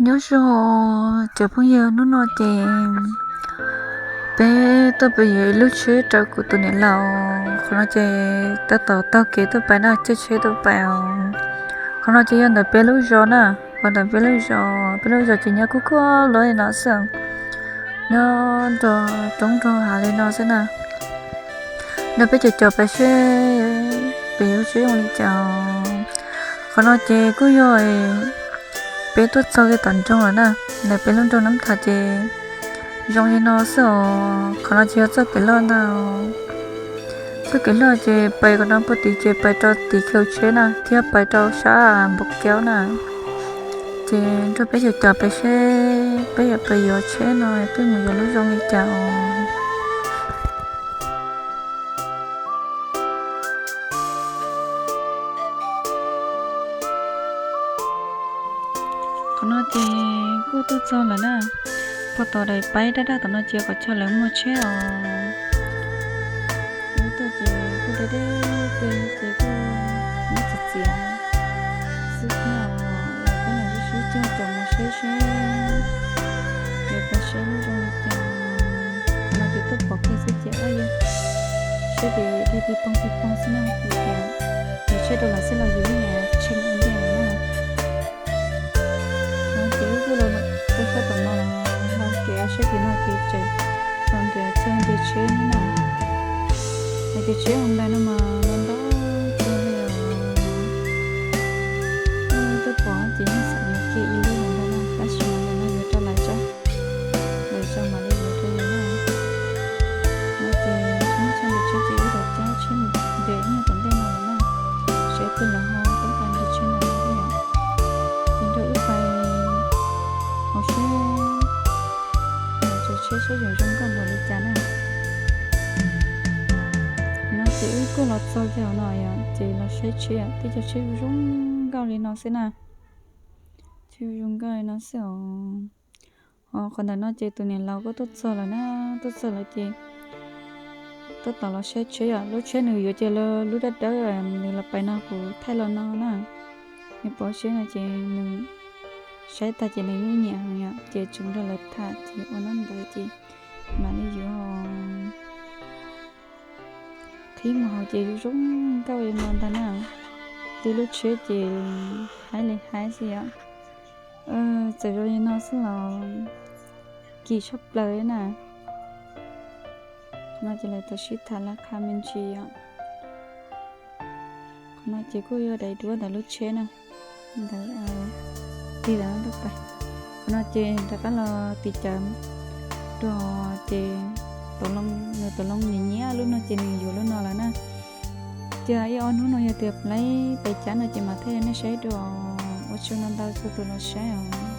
Nyob zoo cov phooj ywg, hnub no ces peb tuaj pem yuav ib lub tsheb rau kuv tus niam laus. Qhov no ces tab tom taug kev tuaj pem na, caij tsheb tuaj pem os. Qhov no ces yog ntawm peb lub zos na, qhov ntawm peb lub zos, peb lub zos ces nyob kuj kuj luaj li no xwb, nyob nrog roob nrog hav li no xwb na. Nrog peb cov cov pem seb pem yuav tsheb zoo li cas. Qhov no ces kuj yog peb tuaj txog kiag tom nroog lawm na. Ntawm peb lub nroog Nab Thas ces zoo li no xwb os. Qhov no ces yog txoj kev loj ntag. Txoj kev loj ces pais qhov no puag tid ces pais rau tim khw tsheb na, thiab pais rau sab Npaum Kaub na. Ces nrog peb cov cov pem seb peb yuav pem yuav tsheb no peb mus yuav lub zoo li cas os. Qhov no ces kuj tuaj txog lawm na. Puag tom daim paib daj daj tom no ces qhov chaw lawv muag tsheb os. Lub tuaj ces kuj deb deb, ces kuj muab txiav txiav xwb thiab os. Peb los sib sib coj caum mus saib seb yuav pom saib lub zoo li cas. Qhov no ces tuaj pom kiag xwb ces saib ces dhia tig poob tig poob xwb na, vim tias yus tsheb rau lawm xwb los yus yeej tshee ua ntej na. No ces wb kuj los rau sab tom no los hais tias saib tim no ces tseem tau ntiav txog ntiav tsheb na. Hais tias tsheb hauv nplais no mas los ntau kawg li os. Wb twb pom ces yeej xav yuav kiag ib lub los ntau na, tab sis mas ntawm no yuav rau lawv tso, lawv tso mam li yuav rau yus na. No ces tsheb tsheb ntiav tsheb ces wb rov cab tsheb mus nres nyiaj tom ntej no lawm na. Saib twg los ho tau ntiav tsheb no thiab yom. Ces nrog wb pais hauv seb, tsheb saib zoo zoo nkauj npaum li cas na. No ces wb kuj los txog kiag hauv no yom, ces los saib tsheb, tej cov tsheb zoo nkauj li no xwb na. Tsheb zoo nkauj li no xwb os. Ho qhov ntawm no ces tus niam laus kuj tuaj txog lawm na, tuaj txog lawm ces tab tom los saib tsheb yom. Lub tsheb nws yuav ces lub dawb dawb nws los pais no kuv thaij los no na. Nws pom tsheb no ces nws saib tag ces nws yeej nyiam heev yom, ces tseem nrog lawv tham ces ua nab ntawd ces mam li yuav. Qhib mus hauv ces zoo zoo nkauj li no ntag na. Tib lub tsheb ces haib li haib xwb yom. Txawm zoo li no xwb los kim tshaj plaws li na. Qhov no ces lawv tau sib tham laj qha me ntsis yom. Qhov no ces kuj yog daim duab ntawm lub tsheb na, ntawd tig lawm pais. Qhov no ces rov qab los tim cawv dua ces nws tau loo nyiam nyiam lub no ces nws yuav lub no lawm na. Ces ib ob hnub no yog tias laib pais cav no ces mam thaij nej saib dua. Ua tsaug ntau ntau txhua tus los saib os.